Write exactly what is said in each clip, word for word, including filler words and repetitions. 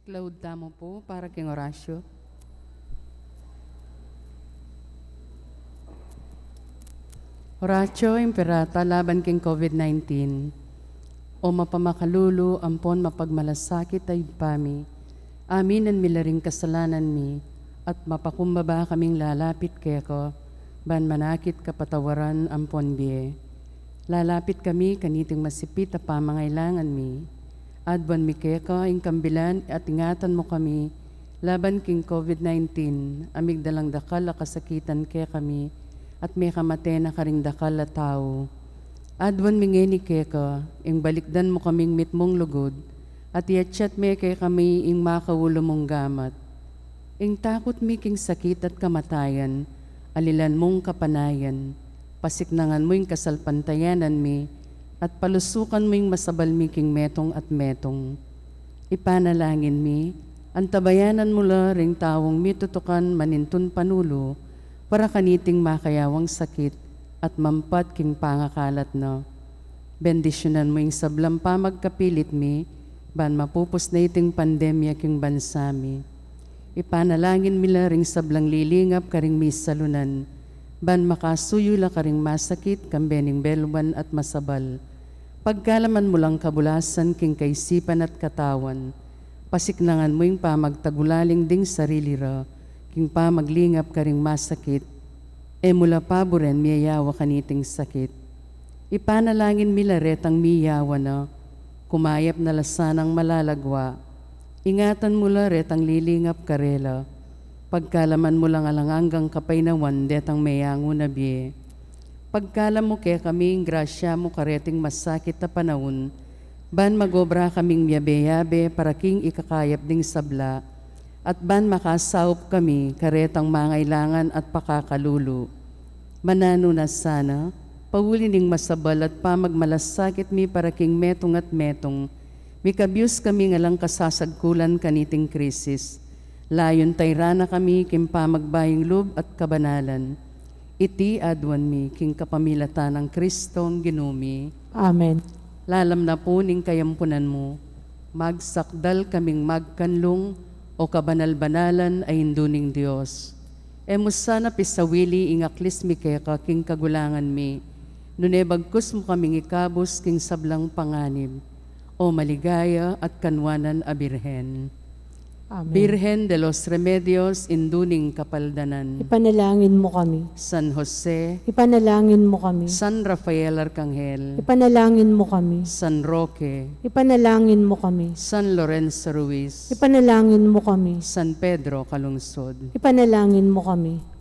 Laud tamu pu para king orasyo. Orasyo Imperata laban king COVID nineteen. O mapamakalulu ampon mapagmalasakit a Ibpa mi, aminan mi la ring kasalanan mi, at mapakumbaba kaming lalapit keka, ban manakit kapatawaran ampon bie. Lalapit kami kaniting masipit a pamangailangan mi. Aduan mi keka ing kambilan at ingatan mu kami laban king COVID nineteen, a migdalang dakal a kasakitan kekami, at mekamate na karing dakal a tau. Aduan mi ngeni keka, ing balikdan mu kaming mitmung lugud, at iatsat me kekami ing makaulu mung gamat. Ing takut mi king sakit at kamatayan, alilan mung kapanayan, pasiknangan mu ing kasalpantayanan mi, at palusukan mu ing masabal mi king metung at metung. Ipanalangin mi, antabayanan mu la ring taung mitutukan manintun panulu, para kaniting makayawang sakit at mampat king pangakalat na. Bendisyunan mu ing sablang pamagkapilit mi, ban mapupus na iting pandemya king bansa mi. Ipanalangin mi la ring sablang lilingap karing misalunan, ban makasuyu la karing masakit, kambe ning beluan at masabal. Pagkalaman mu lang kabulasan king kaisipan at katawan. Pasiknangan mu ing pamagtagulaling ding sarili ra, king pamaglingap karing masakit. E mu la paburen miyayawa kaniting sakit. Ipanalangin mi la retang miyawa na, kumayap na la sanang malalagwa. Ingatan mu la retang lilingap karela. Pagkalaman mu lang alang anggang kapaynawan detang meyangu na bie. Pagkalam mu kekami ing grasya mu kareting masakit a panaun, ban magobra kaming miyabe-yabe para king ikakayap ding sabla, at ban makasaup kami karetang mangailangan at pakakalulu. Mananu na sana, pauli ning masabal at pamagmalasakit mi para king metung at metung, mikabyus kaming alang kasasagkulan kaniting krisis. Layun tayran na kami king pamagbayung lub at kabanalan. Iti aduan mi king kapamilatan nang Kristong Ginu mi. Amen. Lalam na pu ning kayampunan mu, magsakdal kaming magkanlung, o kabanal-banalan a Indu ning Dios. E mu sana pisawili ing aklis mi keka king kagulangan mi, nune bagkus mu kaming ikabus king sablang panganib, o maligaya at kanwanan a Birhen. Amen. Birhen de los Remedios, Indu ning Kapaldanan. Ipanalangin mu kami. San Jose. Ipanalangin mu kami. San Rafael Arcangel. Ipanalangin mu kami. San Roque. Ipanalangin mu kami. San Lorenzo Ruiz. Ipanalangin mu kami. San Pedro Calungsod. Ipanalangin mu kami.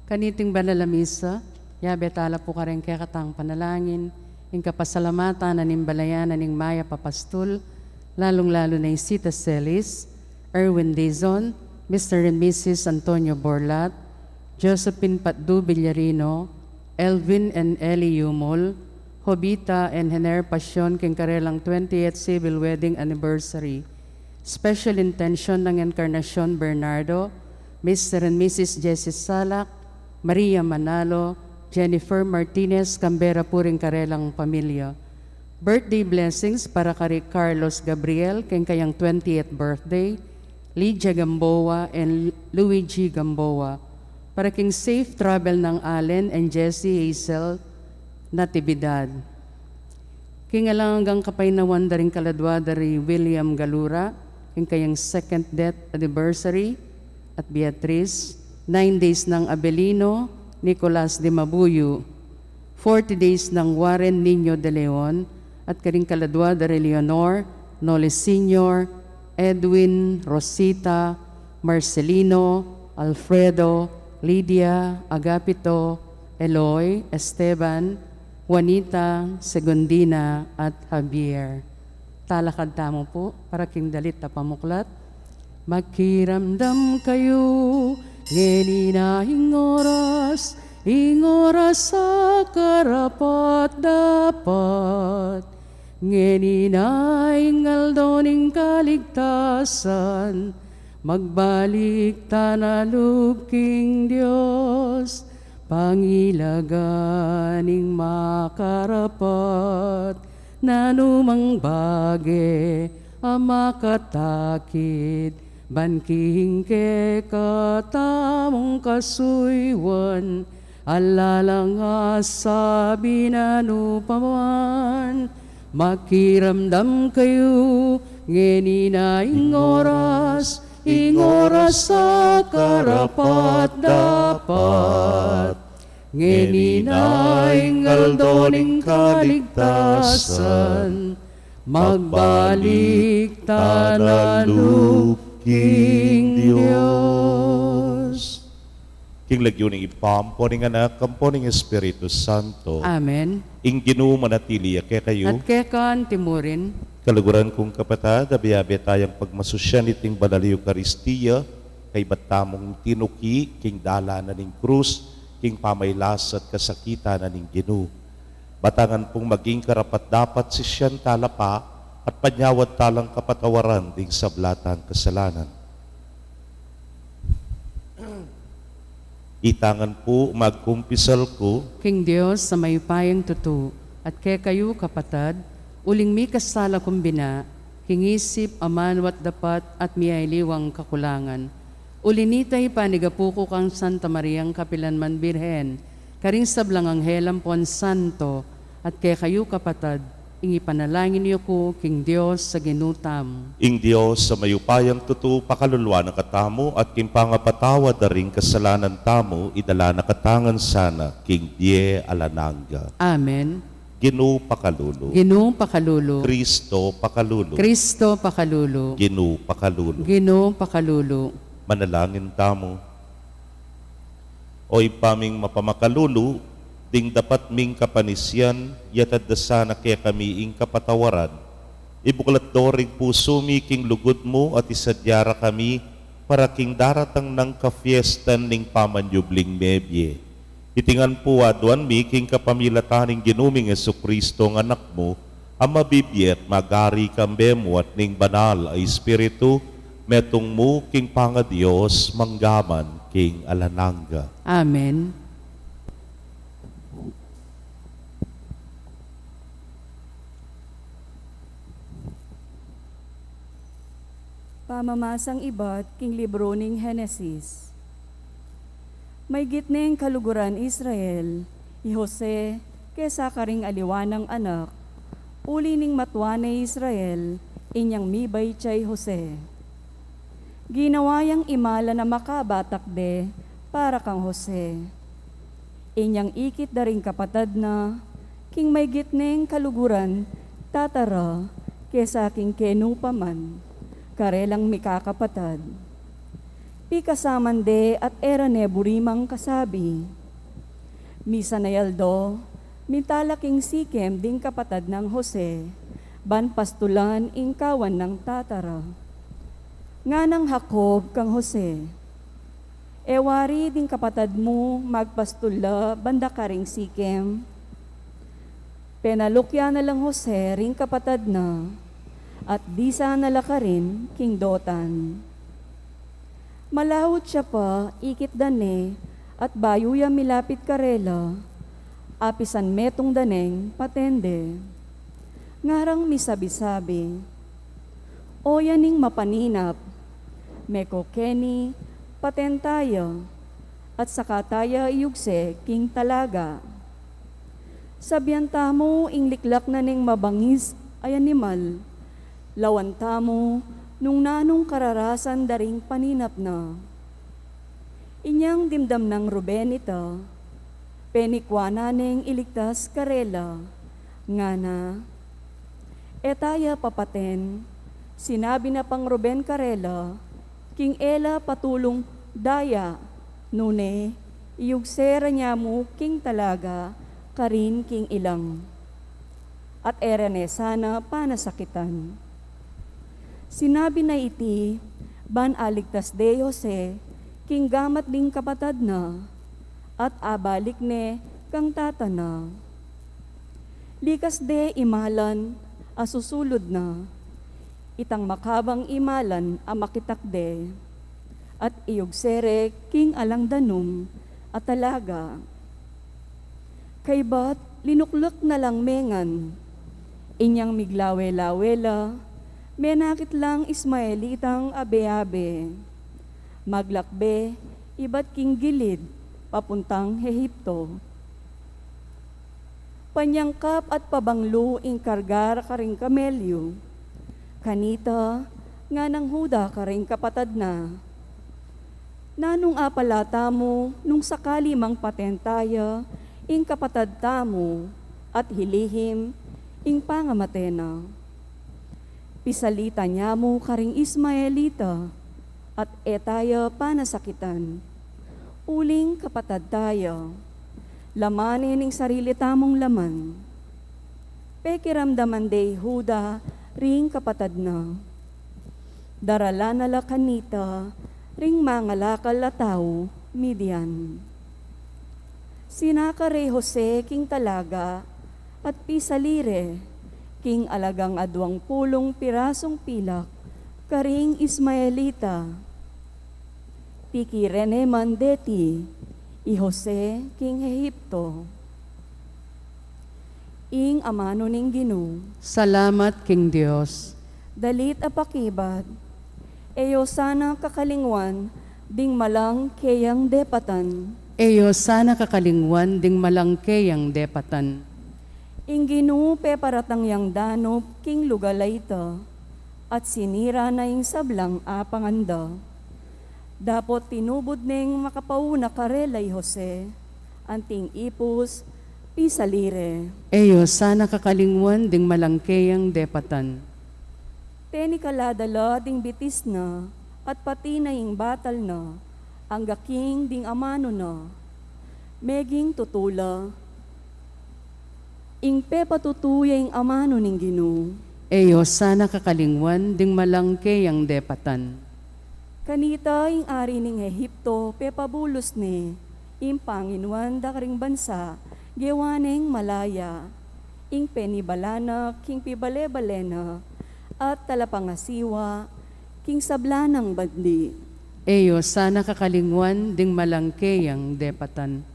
Kaniting banal a misa, yabe tala pu karing kekatang panalangin ing kapasalamatan na ning balayan na ning mayap a pastul, lalung-lalu na i Sita Celis, Erwin Dizon, Mister and Missus Antonio Borlat, Josephine Patdu Villarino, Elvin and Ellie Yumul, Jovita and Hener Pasion king karelang twentieth civil wedding anniversary. Special intention nang Encarnacion Bernardo, Mister and Missus Jessie Salak, Maria Manalo, Jennifer Martinez, kambe ra pu ring karelang pamilya. Birthday blessings para kari Carlos Gabriel, king kayang twentieth birthday, Lydia Gamboa and Luigi Gamboa. Para king safe travel nang Allen and Jessie Hazel Natividad. King alang anggang kapaynawan da ring kaladua da ri William Galura, king kayang second death anniversary, at Beatriz, nine days nang Abelino Nicolas de Mabuyu, forty days nang Warren Niño de Leon, at karing kaladua da ri Leonor Noli Senior, Edwin, Rosita, Marcelino, Alfredo, Lydia, Agapito, Eloy, Esteban, Juanita, Segundina, at Javier. Talakad tamu pu para king dalit a pamuklat. Makiramdam kayu, ngeni na ing oras, ing oras a karapat-dapat. Ngeni na ing aldo ning kaligtasan, magbalik ta na lub king Dios, pangilagan ing makarapat, nanumang bage a makatakit, ban king kekatamung kasuyuan, ala lang asabi na nupaman. Makiramdam kayu, ngeni na ing oras, ing oras a karapat-dapat. Ngeni na ing aldo ning kaligtasan, magbalik ta na lub king Dios. King lagyu ning Ibpa, ampo ning Anak, ampo ning Espiritu Santo. Amen. Ing Ginu manatili ya kekayu. At keka antimurin. Kaluguran kung kapatad, abe-abe tayang pagmasusyan iting banal a Eukaristia, kaybat tamung tinuki king dalan na ning krus, king pamailas at kasakitan na ning Ginu. Batangan pung maging karapat-dapat sisyan tala pa, at panyawad talang kapatawaran ding sabla tang kasalanan. Itangan pu, magkumpisal ku king Dios a mayupayang tutu, at kekayu kapatad, uling mikasala kung bina, king isip, amanu at dapat, at miyaliwang kakulangan. Uli nita, ipanigapu ku kang Santa Mariang kapilanman Birhen, karing sablang anghel ampon santo, at kekayu kapatad, ing ipanalangin yu ku king Dios a Ginu tamu. Ing Dios a mayupayang tutu pakaluluan na katamu, at king pangapatawad da ring kasalanan tamu, idala na katamu ngan sana king bie alang angga. Amen. Ginu pakalulu. Ginu pakalulu. Kristo pakalulu. Kristo pakalulu. Ginu pakalulu. Ginu pakalulu. Manalangin tamu. O Ibpa ming mapamakalulu, ding dapat ming kapanisian, yatad da sana kekami ing kapatawaran. Ibuklat do ring pusu mi king lugud mu at isadya ra kami para king daratang nang kafiestan ning pamanyubling mebie. Iti ngan pu aduan mi king kapamilatan ning Ginu ming Jesucristo a Anak mu, a mabibie at magari kambe mu at ning Banal a Espiritu, metung mu king pangaDios, mangga man king alang angga. Amen. Pamamasang ibat king libru ning Henesis. Maygit neng kaluguran Israel, i Jose, kesa karing aliwa nang anak, uli ning matua ne Israel, inyang mibait ya i Jose. Ginawa yang imalan a makabatak de para kang Jose. Inyang ikit da ring kapatad na, king maygit neng kaluguran, tatara, kesa king kenu pa man, karelang mikakapatad. Pikasaman de at e ra ne burimang kasabi. Misan a aldo, minta la king Sikem ding kapatad nang Jose, ban pastulan ing kawan nang tata ra. Nganang Jacob kang Jose, "E wari ding kapatad mu magpastul la banda karing Sikem?" Penaluk ya na lang Jose ring kapatad na, at disa na la karin king Dotan. Malaut ya pa, ikit da ne, at bayu ya milapit karela, apisan metung da neng paten de. Ngarang misabi-sabi, "O ya ning mapaninap, meko keni, paten taya, at saka taya iyugse king talaga. Sabian tamu ing liklak na ning mabangis a animal, lawan tamu nung nanung kararasan da ring paninap na." Inyang dimdam nang Ruben ita, penikua na neng iligtas karela, ngana, "E taya papaten." Sinabi na pang Ruben karela, "King e la patulung daya, nune iyugse ra nya mu king talaga karin king ilang, at e ra ne sana panasakitan." Sinabi na iti ban aligtas de i Jose king gamat ding kapatad na, at abalik ne kang tata na. Likas de imalan a susulud na, itang makabang imalan a makitak de, at iyugse re king alang danum a talaga. Kaybat linukluk na lang mengan. Inyang miglawe-lawe la, menakit lang Ismaelitang abe-abe. Maglakbe ibat king Gilead papuntang Ehipto. Panyangkap at pabanglu ing karga ra karing kamelyu. Kanita, nganang Juda karing kapatad na, "Nanung apala tamu nung sakali mang paten taya ing kapatad tamu at hilihim ing pangamate na? Pisalitan ya mu karing Ismaelita at e taya panasakitan, uling kapatad taya. Lamanin ing sarili tamung laman." Pekiramdaman de i Juda ring kapatad na. Daralan na la kanita ring mangalakal a tau Midian. Sinakar re i Jose king talaga at pisali re king alagang aduang pulung pirasung pilak karing Ismaelita. Tikire ne man deti i Jose king Ehipto. Ing amanu ning Ginu. Salamat king Dios. Dalit a pakibat. E yo sana kakalingwan ding malang keyang depatan. E yo sana kakalingwan ding malang keyang depatan. Ing Ginu peparatang yang danup king lugal a ita, at sinira na ing sablang apanganda. Dapot tinubud neng makapauna karela i Jose, anting ipus, pisali re. E yo sana kakalingwan ding malang keyang depatan. Teni kala da la ding bitis na, at pati na ing batal na, angga king ding amanu na. Meging tutu la ing pepatutu ya ing amanu ning Ginu. E yo sana kakalingwan ding malang keyang depatan. Kanita ing ari ning Ehipto pepabulus ne ing panginuan da karing bansa gewa neng malaya, ing penibala na king pibale-bale na, at talapangasiwa king sabla nang bandi. E yo sana kakalingwan ding malang keyang depatan.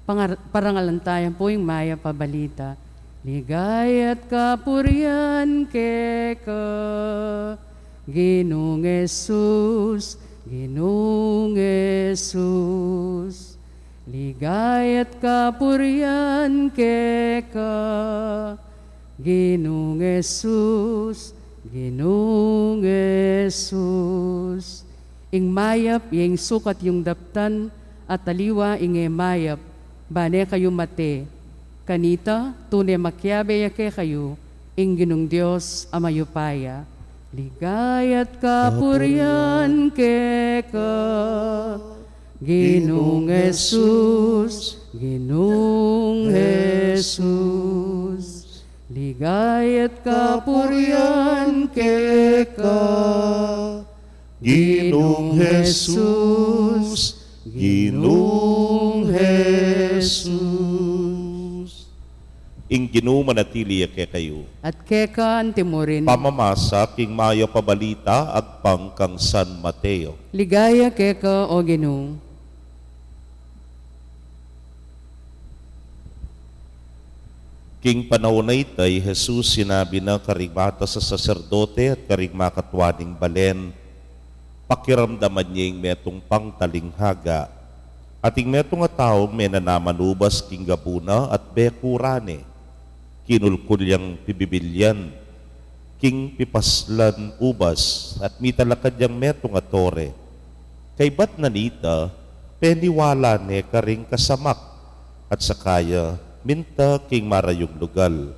Pangar-, parangalan taya pu ing mayap a balita. Ligaya at kapurian keka, Ginung Jesus, Ginung Jesus. Ligaya at kapurian keka, Ginung Jesus, Ginung Jesus. Ing mayap ya ing sukat yung daptan, at aliwa ing e mayap, bane kayu mate. Kanita, tune makiabe ya kekayu ing Ginung Dios a mayupaya. Ligaya't kapurian keka, Ginung Jesus, Ginung Jesus. Ligaya't kapurian keka, Ginung Jesus, Ginung Jesus. Ing Ginu manatili ya kekayu. At keka antimurin. Pamamasa king mayap a balita agpang kang San Mateo. Ligaya keka, O Ginu. King panaun a ita, i Jesus sinabi na karing matas a saserdote at karing makatua ning balen, pakiramdaman ye ing metung pang talinghaga. At ing metung a taung menanaman ubas king gabu na at bekura ne, kinulkul yang pibibilyan king pipaslan ubas, at mitalakad yang metung a tore. Kaybat na nita, peniwala ne karing kasamak, at saka ya minta king marayung lugal.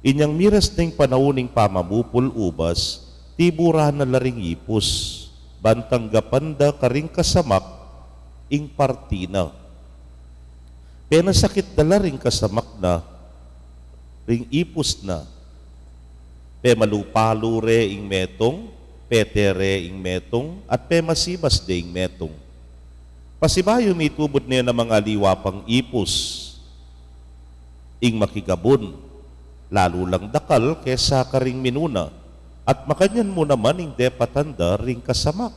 Inyang miras ning panaun ning pamamupul ubas, tiburan na la ring ipus, ban tanggapan da karing kasamak ing parti na. Penasakit da la ring kasamak na, ring ipus na. Pemalu-palu re ing metung, pete re ing metung, at pemasibas de ing metung. Pasibayu mitubud ne namang aliwa pang ipus ing makigabun, lalu lang dakal kesa karing minuna, at makanyan mu naman ing depatan da ring kasamak.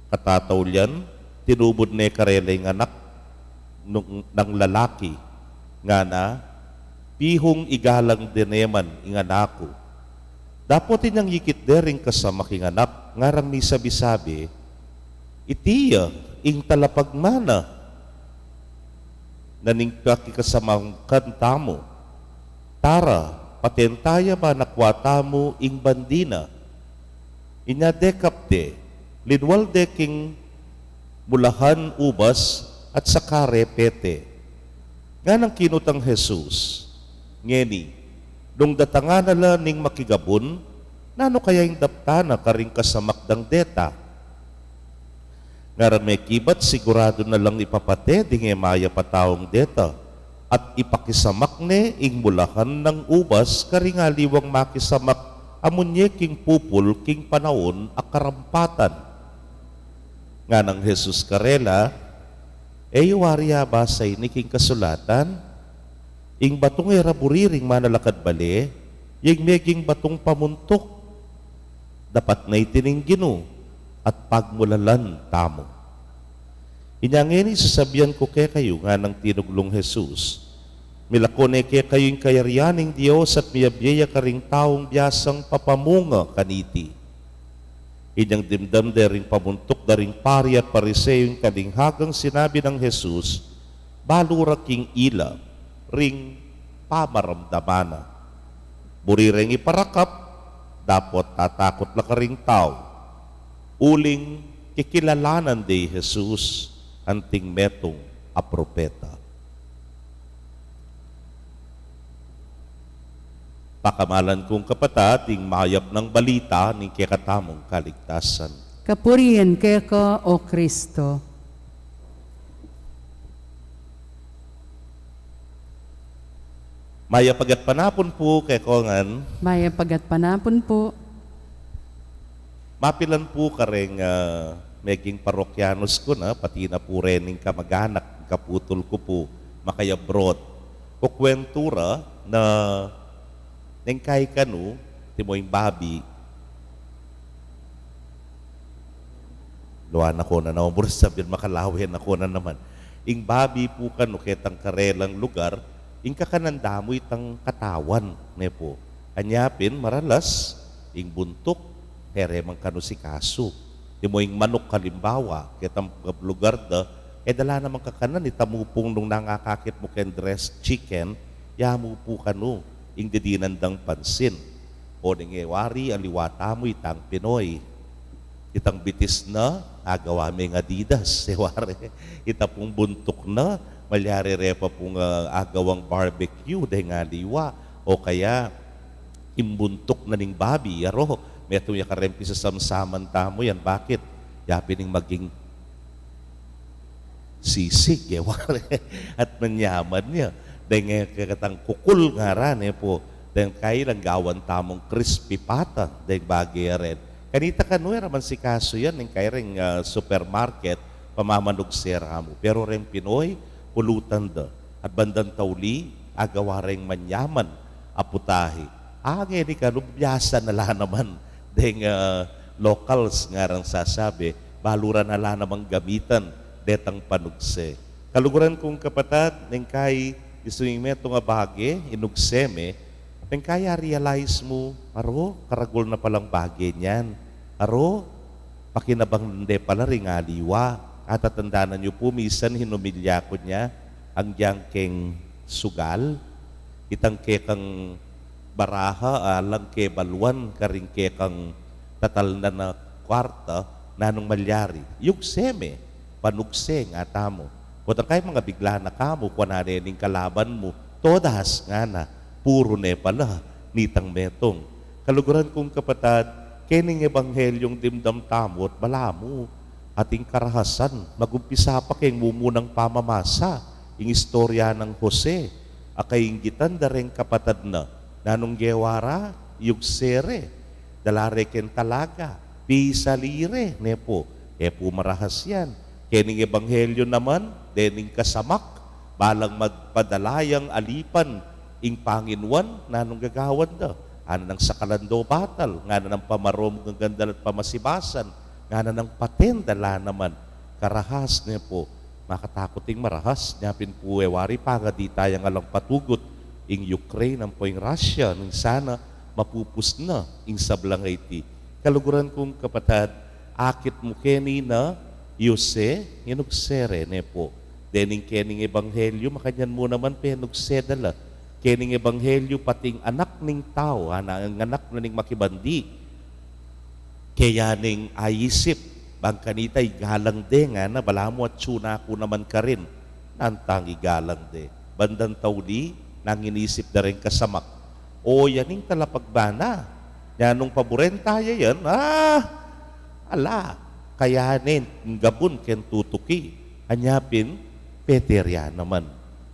Katataulian, tinubud ne karela ing anak nung, nang lalaki, ngana, "Pihung igalang de ne man ing anak ku." Dapot inyang yikit de ring kasamak ing anak, ngarang misabi-sabi, "Iti ya ing talapagmana na ning pakikasamakan tamu. Tara, paten ta ya ban akua tamu ing bandi na." Inya dekap de, linwal de king mulahan ubas at saka re pete. Nganang kinutang Jesus, "Ngeni, nung datangan na la ning makigabun, nanu kaya ing daptan na karing kasamak dang deta?" Ngarang mekibat, "Siguradu na lang ipapate ding e mayap a taung deta, at ipakisamak ne ing mulahan nang ubas karing aliwang makisamak a munye king pupul king panaun a karampatan." Nganang Jesus karela, "E yu wari abasa ini king kasulatan? Ing batung e ra buri ring manalakad bale, ya ing meging batung pamuntuk. Dapat na iti ning Ginu, at pagmulalan tamu." Inya ngeni sasabian ku kekayu, nganang tinuglung Jesus, milako ne kekayu ing kayarian ning Dios at miyabie ya karing taung biasang papamunga kaniti. Inyang dimdam de ring pamuntuk da ring pari at Pariseo ing talinghagang sinabi nang Jesus, balu ra king ila ring pamaramdaman na. Buri reng iparakap, dapot tatakut la karing tau, uling kikilalanan de i Jesus anting metung a propeta. Pakamalan kung kapatad, ing mayap nang balita ning kekatamung kaligtasan. Kapurian keka, O Kristo. Mayap a gatpanapun pu kekongan. Mayap a gatpanapun pu. Mapilan pu kareng, ah, meging parokyanus ku na, pati na pu rening kamaganak, kaputul ku pu, makayabroad. Kukwentu ra na neng kai kanu, timo ing babi. Luan na ko na naman, buri sabian makalawen na ko na naman. Ing babi pu kanu ketang karelang lugar, ing kakanan da mu itang katawan, ne pu. Anya pin maralas, ing buntuk, e re man kanu sikasu. Timo ing manuk halimbawa, ketang lugar da, e da la namang kakanan, ita mu pung nung nangakakit mu keng dressed chicken, ya mu pu kanu, ing didinan dang pansin. O neng e wari, aliwa tamu itang Pinoy. Itang bitis na, agawa meng Adidas, e wari. Ita pung buntuk na, malyari re pa pung, ah, agawang barbecue, deng aliwa. O kaya, Imbuntuk na ning babi, aro, metung ya kareng pisasamsaman tamu yan. Bakit? Ya pin ing maging sisig, e wari, at manyaman ya. Deng, e, kekatang kukul ngaran, e pu. Deng kailang gawan tamung crispy pata, deng bage ya ren. Kanita kanu, e ra man sikasu yan, ning kaireng, ah, supermarket, pamamanugse ra mu. Pero reng Pinoy, pulutan da. At bandang tauli, agawa reng manyaman a putahe. Ngeni kanu, biasa na la naman deng, ah, locals ngarang sasabi, balu ra na la namang gamitan detang panugse. Kaluguran kung kapatad, neng kai isu ing metung a bage, inugse me, neng kai a-realize mu, aro, karagul na palang bage niyan. Aro, pakinabang de pala ring aliwa. Atatandanan yu pu, misan hinumilya ku nya, anggiyang keng sugal, itang kekang baraha, alang kebaluan karing kekang tatalnan a kwarta, nanung malyari? Yugse me, panugse nga tamu. Potang kai mangabigla na ka mu, kuanan ne ning kalaban mu, todas, ngana, puru ne pala nitang metung. Kaluguran kung kapatad, kening ebanghelyung dimdam tamu at balamu, ating karahasan, magumpisa pa keng mumunang pamamasa, ing istorya nang Jose, a kainggitan da reng kapatad na. Nanung gewa ra? Yugse re, dala re keng talaga, pisali re, ne pu. E pu marahas yan. Kening ebanghelyu naman, dening kasamak, balang magpadala yang alipan ing panginuan, nanung gagawan da? Ngana nang sakalan do batal, ngana nang pamarom ing gandal at pamasibasan, ngana nang paten da la naman. Karahas, ne pu. Makatakut ing marahas, nya pin pu e wari pangadi tayang alang patugut ing Ukraine ampo ing Russia, nung sana mapupus na ing sablang iti. Kaluguran kung kapatad, akit mu keni na, Jose, inugse re, ne pu. Dening kening ebanghelyu, makanyan mu naman penugse da la. Kening ebanghelyu, pating Anak ning Tau, ana, ing anak na ning makibandi, keya ning aisip, bang kanita igalang de, ngana, balamu atsu na ku naman karin, nantang igalang de. Bandang tauli, nang inisip da reng kasamak, o, yan ing talapagmana. Nya nung paburen taya yan, ah, ala, kayanin, gabun keng tutuki. Anya pin, peterya naman.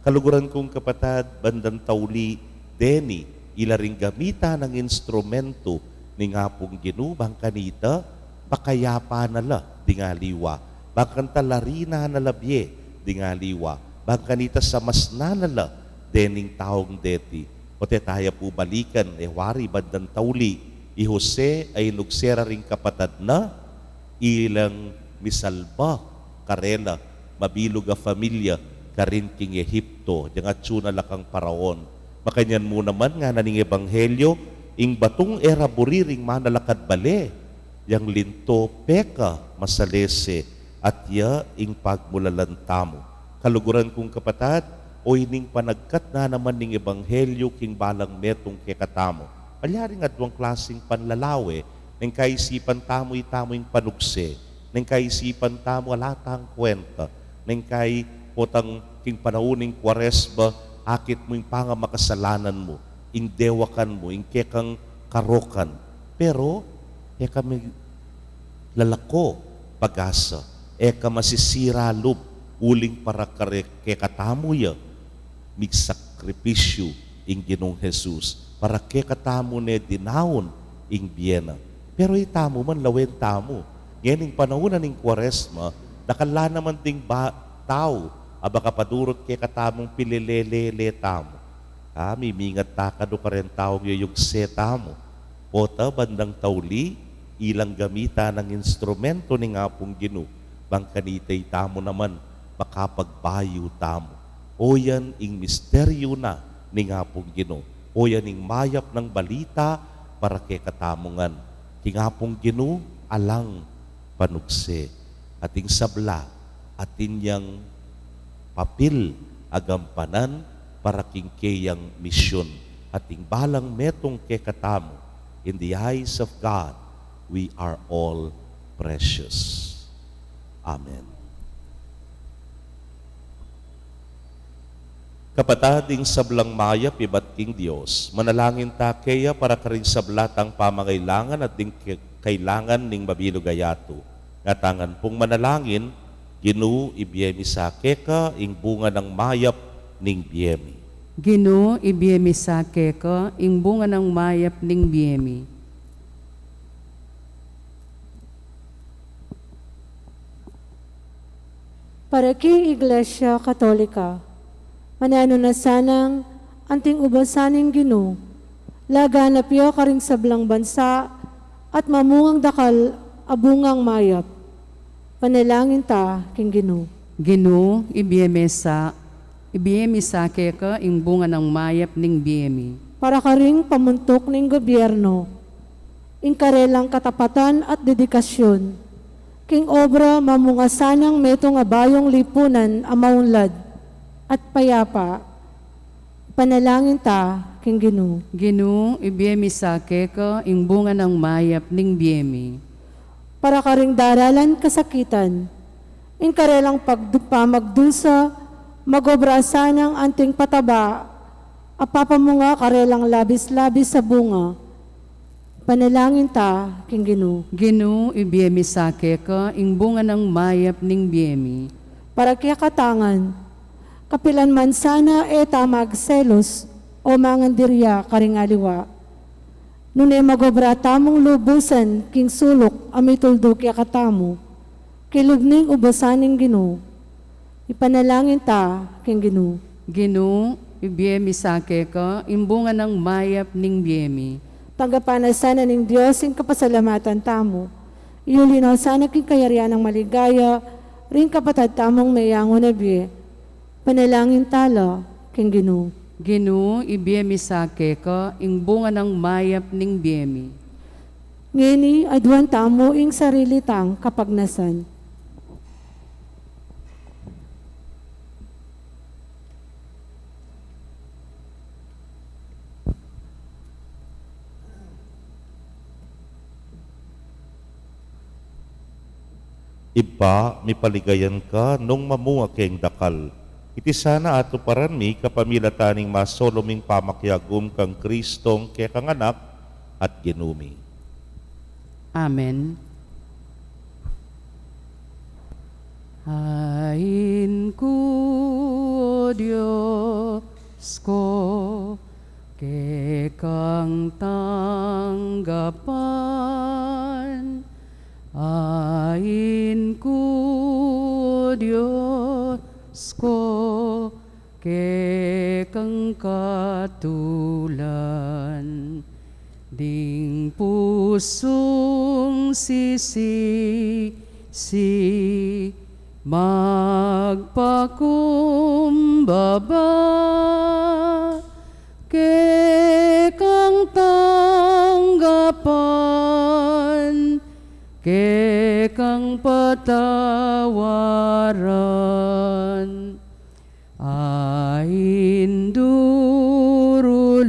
Kaluguran kung kapatad, bandang tauli, deni, ila ring gamitan nang instrumentu ning Apung Ginu, bang kanita, pakayapa na la ding aliwa, bang kanita lari na na la bie ding aliwa, bang kanita samasnan na la dening taung deti. Ote taya pu balikan, e wari bandang tauli, i Jose a inugse ra ring kapatad na, ilang misalba karela, mabilug a familia, karin king Ehipto, deng atsu na la kang Paraon. Makanyan mu naman, ngana ning ebanghelyu, ing batung e ra buri ring manalakad bale, yang linto peka masalese, at ya ing pagmulalan tamu. Kaluguran kung kapatad, o ining panagkat na naman ning ebanghelyu king balang metung kekatamu. Malyaring adwang klasing panlalawe, neng kaisipan tamu itamu ing panugse, neng kaisipan tamu ala tang kwenta, neng kai potang king panaun ning Kuaresma, akit mu ing pangamakasalanan mu, ing dewakan mu, ing kekang karokan. Pero, e ka milalako pag-asa, e ka masisira lub, uling para kare-, kekatamu ya, migsakripisyu ing Ginung Jesus. Para kekatamu ne dinaun ing bie na. Pero itamu man lawen tamu. Ngening panaun na ning Kuaresma, dakal la naman ding ba-, tau a makapadurut kekatamung pilelelele tamu. A, mimingat ta kanu kareng taung yuyugse tamu. Pota bandang tauli, ilang gamitan nang instrumentu ning Apung Ginu, bang kanita itamu naman makapagbayu tamu. O yan ing misteryu na ning Apung Ginu. O yan ing mayap nang balita para kekatamu ngan. King Apung Ginu alang panugse. Ating sabla, atin yang papil a gampanan para king keyang misyun. Ating balang metung kekatamu, in the eyes of God, we are all precious. Amen. Kapatad, ing sablang mayap ibat king Dios, manalangin ta keya para karing sabla tang pamangailangan at ding ke-, kailangan ning mabilug a yatu. Ngatangan pung manalangin, Ginu, ibie mi sa keka ing bunga nang mayap ning bie mi. Ginu, ibie mi sa keka ing bunga nang mayap ning bie mi. Para king Iglesia Katolika, mananu na sanang anting ubasan ning Ginu, laganap ya karing sablang bansa at mamungang dakal a bungang mayap. Panalangin ta king Ginu. Ginu, ibie mi sa, ibie mi sa keka ing bunga nang mayap ning bie mi. Para karing pamuntuk ning gobyerno, ing karelang katapatan at dedikasyun king obra, mamunga sanang metung a bayung lipunan a maunlad at payapa. Panalangin ta king Ginu. Ginu, ibie mi sa keka ing bunga nang mayap ning bie mi. Para karing daralan kasakitan, ing karelang pagdu-, pamagdusa, magobra sanang anting pataba a papamunga karelang labis-labis a bunga. Panalangin ta king Ginu. Ginu, ibie mi sa keka ing bunga nang mayap ning bie mi. Para kekatang ngan, kapilan man sana e ta magselos o mangandirya karing aliwa, nune magobra tamung lubusan king suluk a mituldu kekatamu, kilub ning ubasan ning Ginu. Ipanalangin ta king Ginu. Ginu, ibie mi sa keka ing bunga nang mayap ning bie mi. Tanggapan na sana ning Dios ing kapasalamatan tamu. Iuli na sana king kayarian nang maligaya ring kapatad tamung meyangu na bie. Panalangin ta la king Ginu. Ginu, ibie mi sa keka ing bunga nang mayap ning bie mi. Ngeni, aduan tamu ing sarili tang kapagnasan. Ibpa, mipaligayan ka nung mamunga keng dakal. Iti sana atuparan mi kapamilatan ning masoloming pamakiagum kang Kristong kekang Anak at Ginu mi. Amen. Ain ku, O Dios ku, kekang tanggapan. Ain ku, O Dios ku, kekang katulan. Ding pusung sisisi, magpakumbaba, kekang tanggapan, kekang patawaran. Ain durulukan,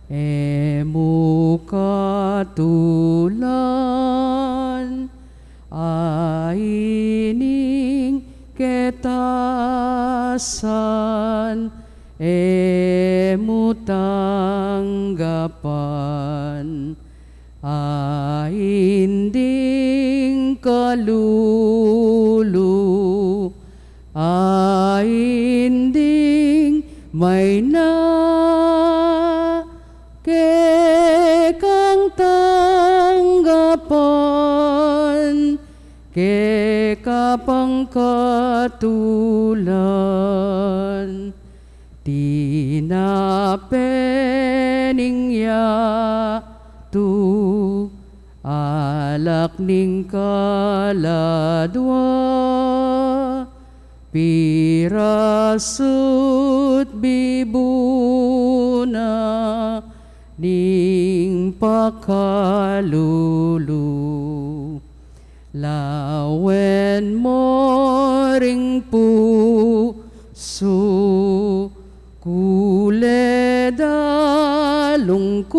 e mu katulan, ain ing ketasan, e mu tanggapan. Ain ding kalulu, ain ding maina, kekang tanggapan, keka pang katulan. Tinape ning yatu, alak ning kaladwa, pirasut bibuna ning pakalulu. Lawen mo ring pusu, kuled a lungkut,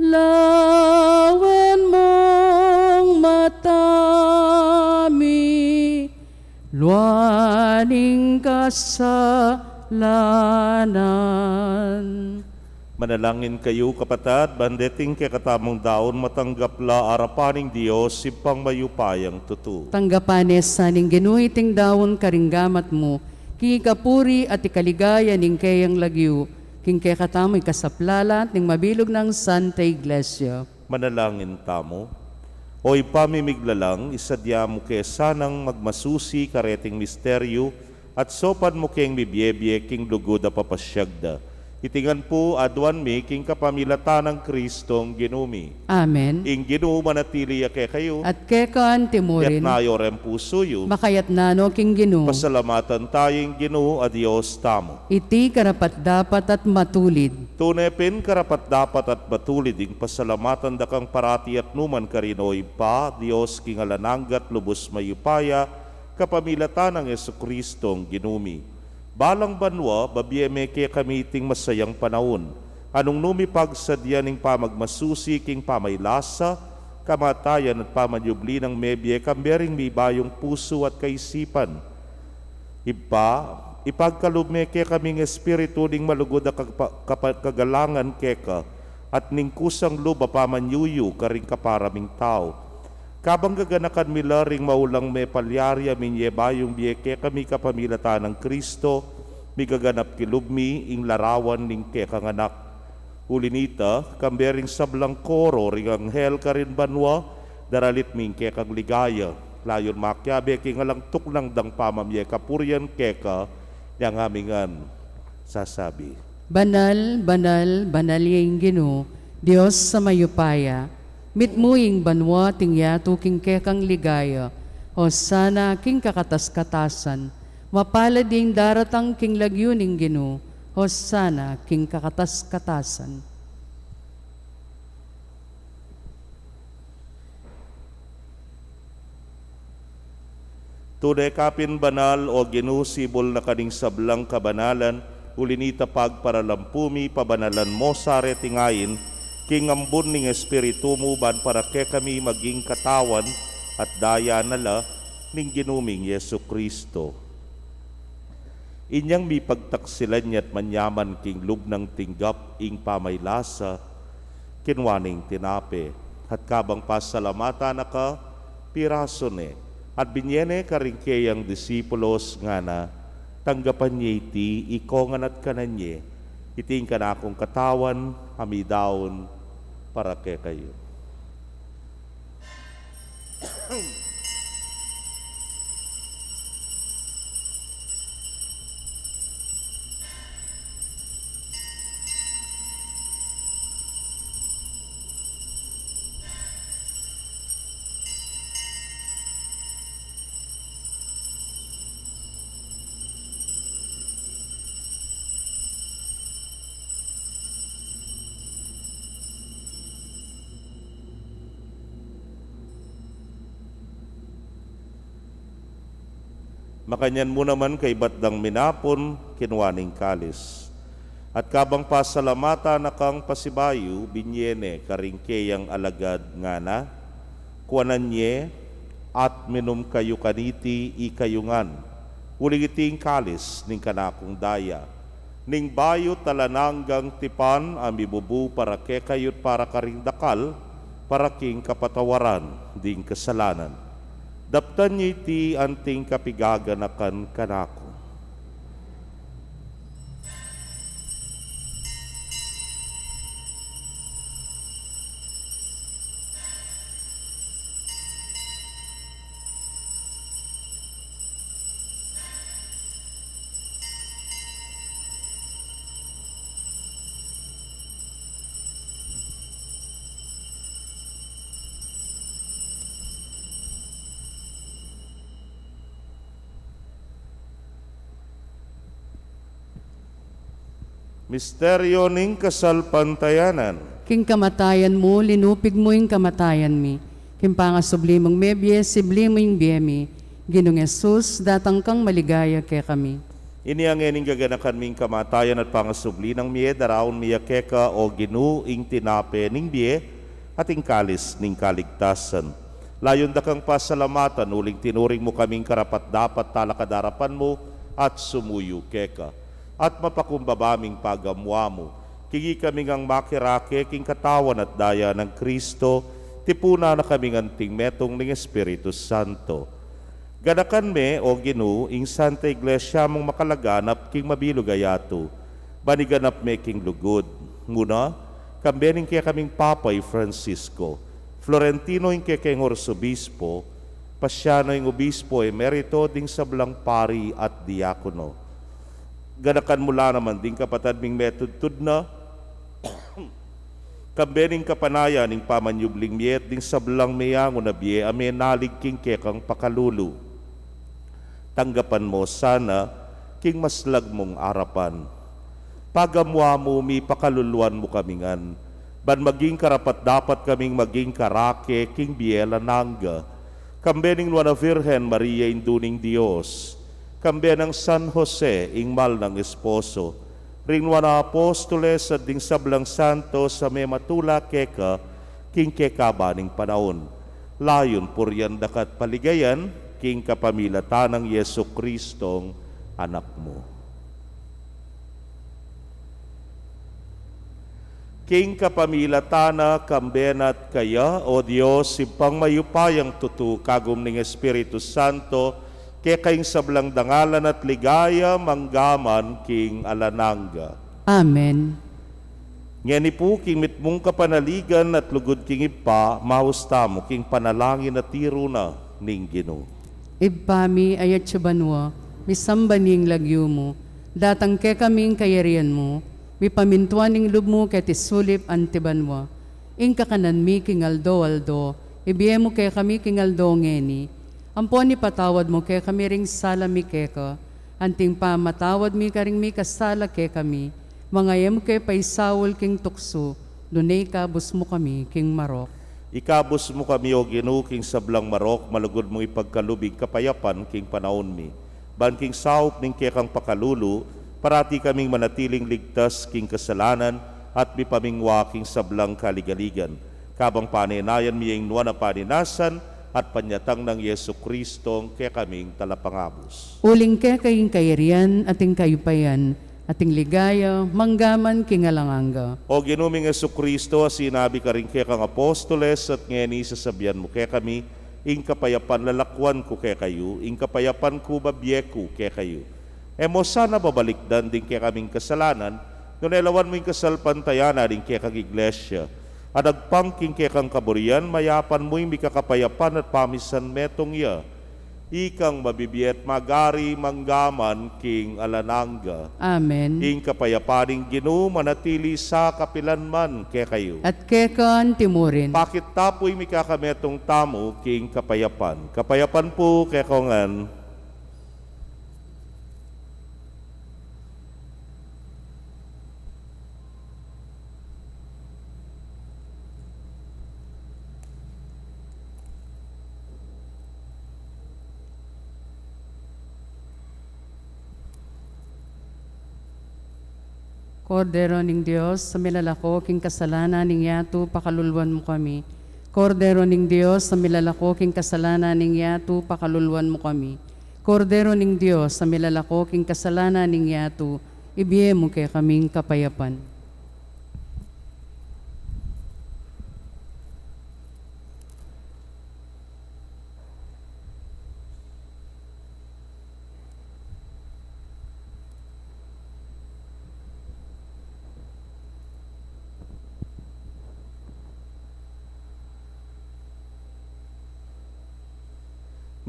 lawen mong mata mi, ning kasalanan. Manalangin kayu, kapatad, ban deting kekatamung daun matanggap la arapan ning Dios, Ibpang mayupayang tutu. Tanggapan ne sa ning Ginu iting daun karing gamat mu, king ikapuri at ikaligaya ning keyang lagyu, king kekatamung ikasaplalan at ning mabilug nang Santa Iglesia. Manalangin tamu. O Ibpa ming miglalang, isadya mu ke sanang magmasusi kareting misteryu, at saupan mu keng mibiebie king lugud a papasyag da. Iti ngan pu aduan mi king kapamilatan nang Kristong Ginu mi. Amen. Ing Ginu manatili ya kekayu. At keka antimurin. Itas yu reng pusu yu. Makatas na no king Ginu. Pasalamatan taya ing Ginu a Dios tamu. Iti karapat-dapat at matulid. Tune pin karapat-dapat at matulid ing pasalamatan da kang parati at nukarin man, O Ibpa, Dios king alang angga at lubus mayupaya, kapamilatan nang Jesucristong Ginu mi. Balang banua, babie me kekami iting masayang panaun, a nung nu mi pagsadyan ing pamagmasusi king pamaylasa, kamatayan at pamanyubli nang mebie kambe ring mibayung pusu at kaisipan. Ibpa, ipagkalub me kekami ing espiritu ning malugud a kapa-, kapa-, kagalangan keka, at ning kusang lub a pamanyuyu karing kapara ming tau. Kabang gaganakan mi la ring maulang mepalyari a minye bayung bie kekami kapamilatan nang Kristo, migaganap king lub mi ing larawan ning kekang Anak. Uli na nita, kambe ring sablang koro ring anghel karin banua, daralit mi ing kekang ligaya, layun makiabe king alang tuknang dang pamamie kapurian keka, nyang ami ngan sasabi: Banal, banal, banal ya ing Ginu, Dios a mayupaya. Mitmu ing banua at ing yatu king kekang ligaya. Hosana king kakatas-katasan. Mapalad ya ing daratang king lagyu ning Ginu. Hosana king kakatas-katasan. Tune ka pin banal, O Ginu, sibul na ka ning sablang kabanalan, uli na nita pagparalampu mi, pabanalan mu sa reting ain, king ambun ning Espiritu mu, ban para kekami maging katawan at daya na la ning Ginu ming Jesucristo. Inyang mipagtaksilan ya at manyaman king lub nang tinggap ing pamaylasa, kinua ne ing tinape, at kabang pasalamatan na ka, pirasu ne, at binie ne karing keyang disipulos, ngana: Tanggapan ye iti ikongan at kanan ye, iti ing kanakung katawan a midaun para kekayu. Makanyan mu naman kaybat dang minapun, kinua ne ing kalis. At kabang pasalamatan na kang pasibayu, binie ne karing keyang alagad, ngana: Kuanan ye at minum kayu kaniti ikayu ngan, uling iti ing kalis ning kanakung daya, ning bayu't alang anggang tipan a mibubu para kekayu't para karing dakal, para king kapatawaran ding kasalanan. Daptan ye iti anting kapigaganakan kanaku. Misteryo ning kasalpantayanan. King kamatayan mu, linupig mu ing kamatayan mi. King pangasubli mung mebie, sibli mu ing bie mi. Ginung Jesus, datang kang maligaya kekami. Inya ngeni ing gaganakan ming kamatayan at pangasubli nang mie, daraun mi ya keka, O Ginu, ing tinape ning bie, at ing kalis ning kaligtasan. Layun da kang pasalamatan, uling tinuring mu kaming karapat-dapat talakad king arapan mu, at sumuyu keka, at mapakumbaba ming pagamu-amu, king ikami ngang makirake king katawan at daya nang Kristo, tipunan na kami ngan anting metung ning Espiritu Santo. Ganakan me, O Ginu, ing Santa Iglesia mung makalaganap king mabilug a yatu, ban iganap me king lugud. Nguna, kambe ning kekaming Papa i Francisco, Florentino ing kekeng Arsobispo, Pasiano ing Obispo Emerito, ding sablang pari at diakono. Ganakan mu la naman ding kapatad ming metudtud na, kambe ning kapanayan ning pamanyubling mie at ding sablang meyangu na bie a menalig king kekang pakalulu. Tanggapan mu sana king maslag mung arapan. Pagamu-amu mi, pakaluluan mu kami ngan, ban maging karapat-dapat kaming maging karake king bie alang angga. Kambe ning Nuan a Virgen Maria, Indu ning Dios, kambe nang San Jose, ing mal nang esposo, ring nuan a apostoles at ding sablang santos a mematula keka king kekaban ning panaun. Layun purian daka at paligayan king kapamilatan nang Jesucristong Anak mu. King kapamilatan na, kambe na at kaya, O Dios, Ibpang mayupayang tutu, kagum ning Espiritu Santo, keka ing sablang dangalan at ligaya, mangga man king alang angga. Amen. Ngeni pu, king mitmung kapanaligan at lugud king Ibpa, maus tamu king panalangin a tiru na ning Ginu. Ibpa mi, atsu ka banua, misamban ya ing lagyu mu, datang kekami ing kayarian mu, mipamintuan ing lub mu keti sulip anti banua. Ing kakanan mi king aldo-aldo, ibie mu kekami king aldo ngeni. Ampon ipatawad mu kekami ring sala mi keka, anting pamamatawad mi karing mikasala kekami. Manga e mu ke paisaul king tuksu, nune ikabus mu kami king marok. Ikabus mu kami, O Ginu, king sablang marok, malugud mung ipagkalub ing kapayapan king panaun mi. Ban king saup ning kekang pakalulu, parati kaming manatiling ligtas king kasalanan at mipamingwa king sablang kaligaligan. Kabang panenayan mi ing nuan a paninasan at panyatang nang Jesucristong kekaming Talapangabus. Uling keka ing kayarian at ing kayupayan at ing ligaya, mangga man king alang angga. O Ginu ming Jesucristo, a sinabi karing kekang apostoles, at ngeni sasabian mu kekami, ing kapayapan lalakuan ku kekayu, ing kapayapan ku babie ku kekayu. E mu sana babalikdan ding kekaming kasalanan, nune lawan mu ing kasalpantayanan ning kekang Iglesia. At agpang king kekang kaburian, mayapan mu ing mikakapayapan at pamisan metung ya. Ikang mabibie at magari mangga man king alang angga. Amen. Ing kapayapan ning Ginu manatili sa kapilan man kekayu. At keka anti murin. Pakit ta pu ing mikakametung tamu king kapayapan. Kapayapan pu kekongan. Kordero ning Dios, a milalako king kasalanan ning yatu, pakaluluan mu kami. Kordero ning Dios, a milalako king kasalanan ning yatu, pakaluluan mu kami. Kordero ning Dios, a milalako king kasalanan ning yatu, ibie mu kekaming kapayapan.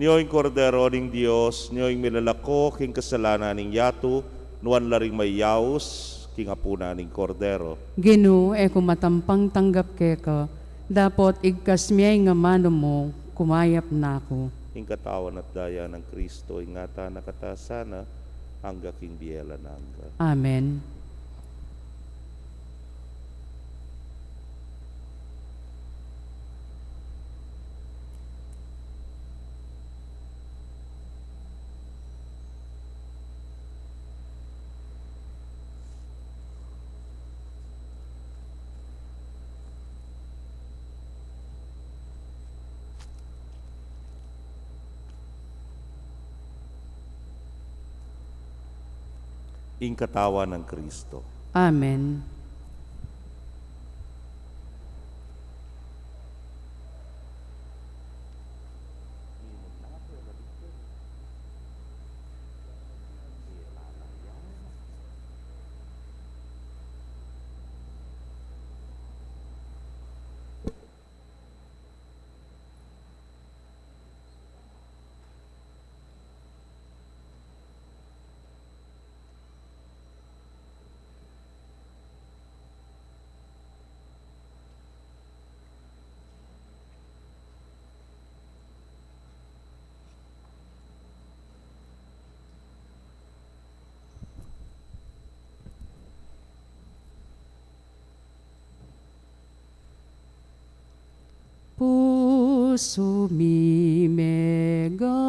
Nio ing Kordero ning Dios, nio ing milalako king kasalanan ning yatu, nuan la ring mayaus king apunan ning Kordero. Ginu, e ku matampang tanggap keka, dapot igkas me ing amanu mu, kumayap na ku. Ing katawan at daya nang Kristo, ingatan na kata sana, angga king bie alang angga. Amen. Ing katawan nang Kristo. Amen. Pusu mi megawala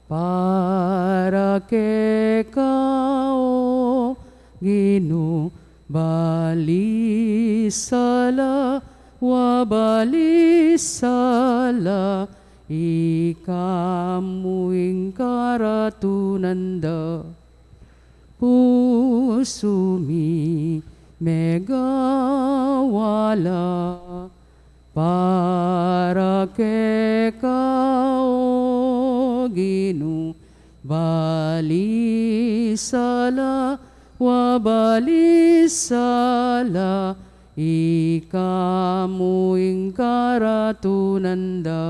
para keka, o Ginu, balisala wa balisala, ika mu ing karatunan da. Pusu mi megawala para keka, o Ginu, balisala wa balisala, ika mu ing karatunan da.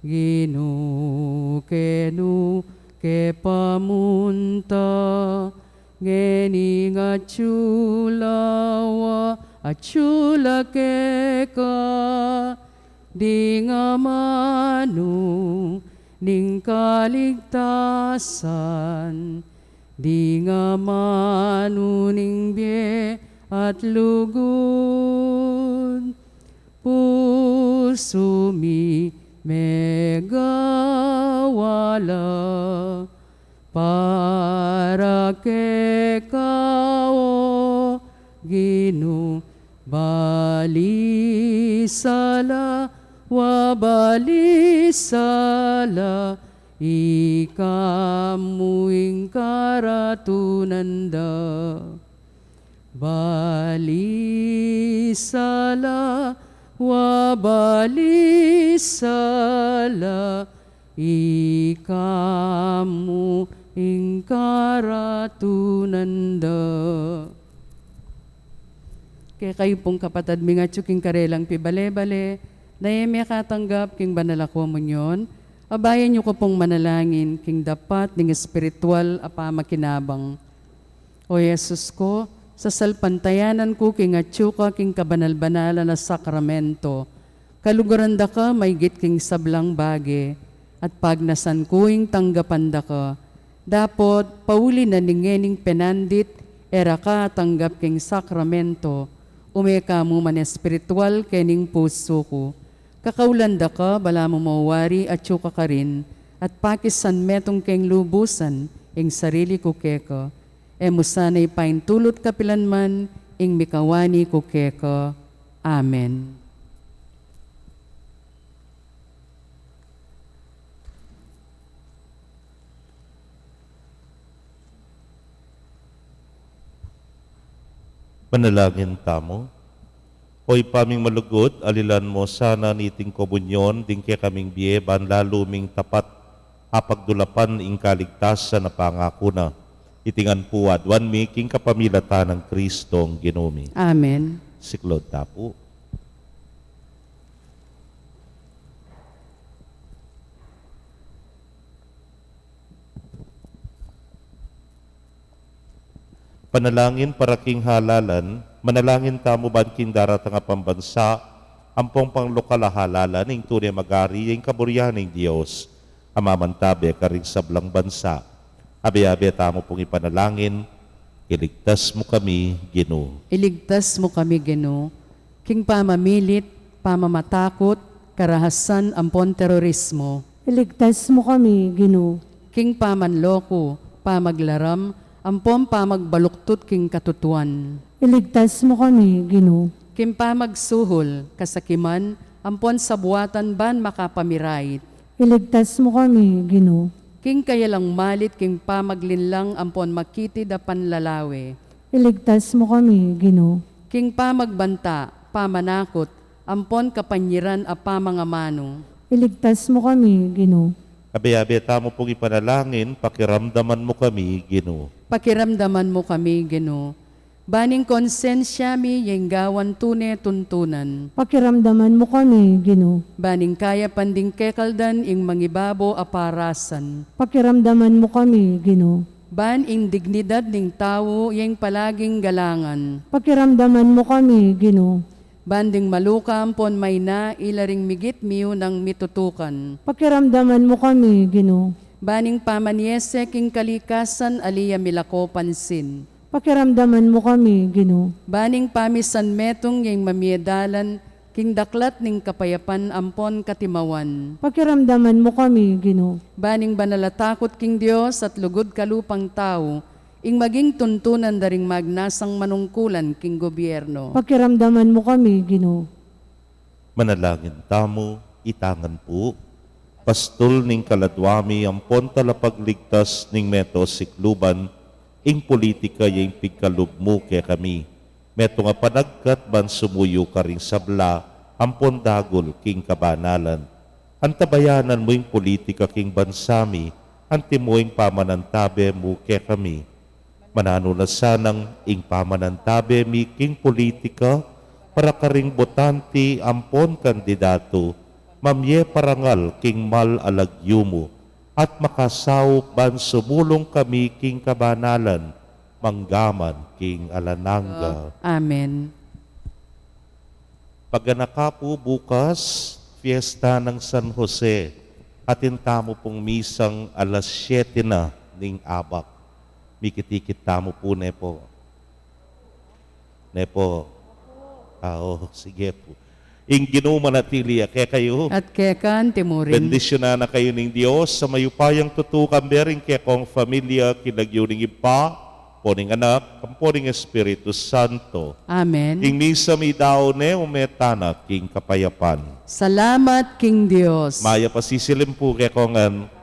Ginu, kenu ke pamunta ngening atyu la wa atyu la keka, ding amanu ning kaligtasan, ding amanu ning bie at lugud. Pusu mi megawala para keka, o Ginu, balisala wa balisala, ika mu ing karatunan da. Balisala wa balisala, ika mu ing karatunan da. Kekayu pung kapatad ming atyu king karelang pibale-bale, na e mekatanggap king banal a komunyon, abayan yu ku pung manalangin king dapat ning espiritual a pamakinabang. O Jesus ku, sasalpantayanan ku king atyu ka king kabanal-banalan a sakramento, kaluguran da ka maigit king sablang bage, at pagnasan ku ing tanggapan da ka. Dapot, pauli na ning ngening penandit, e ra ka atanggap king sakramento, ume ka mu man espiritual kening pusu ku. Kakaulan da ka, balamu mawari atyu ka karin, at pakisan metung keng lubusan ing sarili ku keka. E mu sana ipaintulut kapilan man ing mikawani ku keka. Amen. Manalangin tamu. O Ibpa ming malugud, alilan mu sana niting komunyon ding kekaming bie, ban lalu ming tapat a pagdulapan ing kaligtasan a pangaku na. Iti ngan pu aduan mi king kapamilatan nang Kristong Ginu mi. Amen. Siklaud ta pu. Panalangin para king halalan. Manalangin tamu ban king daratang a pambansa, ampong panglokal a halalan, ing tune magari, ing kaburian ning Dios a mamantabe karing sablang bansa. Abe-abe tamu pung ipanalangin, iligtas mu kami, Ginu. Iligtas mu kami, Ginu, king pamamilit, pamamatakut, karahasan ampon terorismo. Iligtas mu kami, Ginu. King pamanloko, pamaglaram, ampon pamagbaluktut king katutuan. Iligtas mu kami, Ginu. King pamagsuhol, kasakiman, ampon sabuatan ban makapamirayit. Iligtas mu kami, Ginu. King kayalang malit king pamaglinlang ampon makitid a panlalawe. Iligtas mu kami, Ginu. King pamagbanta, pamanakut, ampon kapanyiran a pamangamanu. Iligtas mu kami, Ginu. Abe-abe tamu pung ipanalangin, pakiramdaman mu kami, Ginu. Pakiramdaman mu kami, Ginu. Ban ing konsensya mi ing gawan tune tuntunan. Pakiramdaman mu kami, Ginu. Ban ing kayapan ding kekaldan ing mangibabo a parasan. Pakiramdaman mu kami, Ginu. Ban ing dignidad ning tau ing palaging galangan. Pakiramdaman mu kami, Ginu. Ban ding maluka ampon maina ila ring migit miunang mitutukan. Pakiramdaman mu kami, Ginu. Ban ing pamanyese king kalikasan ali a milako pansin. Pakiramdaman mu kami, Ginu. Ban ing pamisan metung ing mamie dalan king daklat ning kapayapan ampon katimawan. Pakiramdaman mu kami, Ginu. Ban ing banal a takut king Dios at lugud kalupang tau ing maging tuntunan da ring magnasang manungkulan king gobyerno. Pakiramdaman mu kami, Ginu. Manalangin tamu, itangan pu, pastul ning kaladwa mi ampon talapagligtas ning meto sikluban, ing politika ya ing pigkalub mu kekami. Metung a panagkat ban sumuyu karing sabla ampon dagul king kabanalan. Antabayanan mu ing politika king bansa mi, antimo ing pamanantabe mu kekami. Mananu na sanang ing pamanantabe mi king politika para karing botante ampon kandidatu, mamie parangal king mal a lagyu mu, at makasaup ban sumulung kami king kabanalan, manggaman king alang angga. Amen. Paganaka pu bukas, fiesta ng San Jose, atin tamu pung misang alas siyete na ning abak. Mikit-ikit tamu pu, ne pu? Ne pu? Ah, o, sige pu. Ing Ginu manatili ya kekayu. At keka antimurin. Bendisyunan na kayu ning Dios a mayupayang tutu, kambe ring kekong familia, king lagyu ning Ibpa, ampo ning Anak, ampo ning Espiritu Santo. Amen. Ing misa mi dau ne, ume tana king kapayapan. Salamat king Dios. Mayap a sisilim pu kekongan.